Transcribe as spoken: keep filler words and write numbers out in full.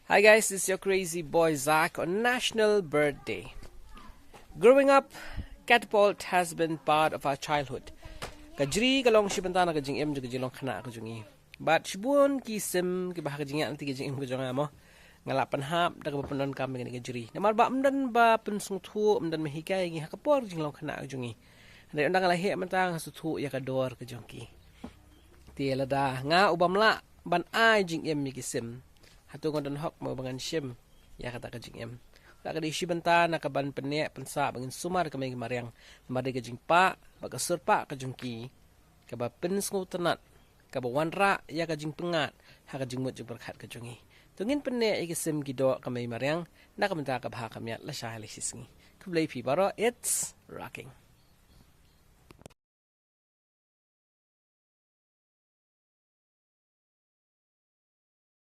Hi guys, this is your crazy boy Zach on National Bird Day. Growing up, Catapult has been part of our childhood. Ka jri ka long shi bynta na ka jingim jong ka jinglong khynnah ka jong ngi. Bad shibun ki sim kiba ha ka jingïaid lynti ka jingim ka jong nga mo, nga la pynhap da kaba pyndonkam ïa kane ka jri. Namar ba ym don ba pynsngewthuh, ym don ba hikai ïa ngi ha ka por ka jinglong khynnah ka jong ngi. Hynrei ynda nga la heh mynta nga sngewthuh ïa ka dor ka jong ki. Te lada nga u bym lah ban ai jingim ïa ki sim, hato ngan don hok mo ba ngan shim ïa kata ka jingim? Ka dei shi bynta na ka ban pynneh pynsah ba ngin sumar ïa ka mei ka mariang, namar dei ka jingpah bad ka sur pah ka jong ki kaba pynsngewtynnat, kaba wanrah ïa ka jingpyngngad ha ka jingmut jingpyrkhat ka jong ngi. To ngin pynneh ïa ki sim ki doh ka mei mariang na ka bynta ka bha ka miat lashai lashisngi. Khublei phi baroh, it's rocking.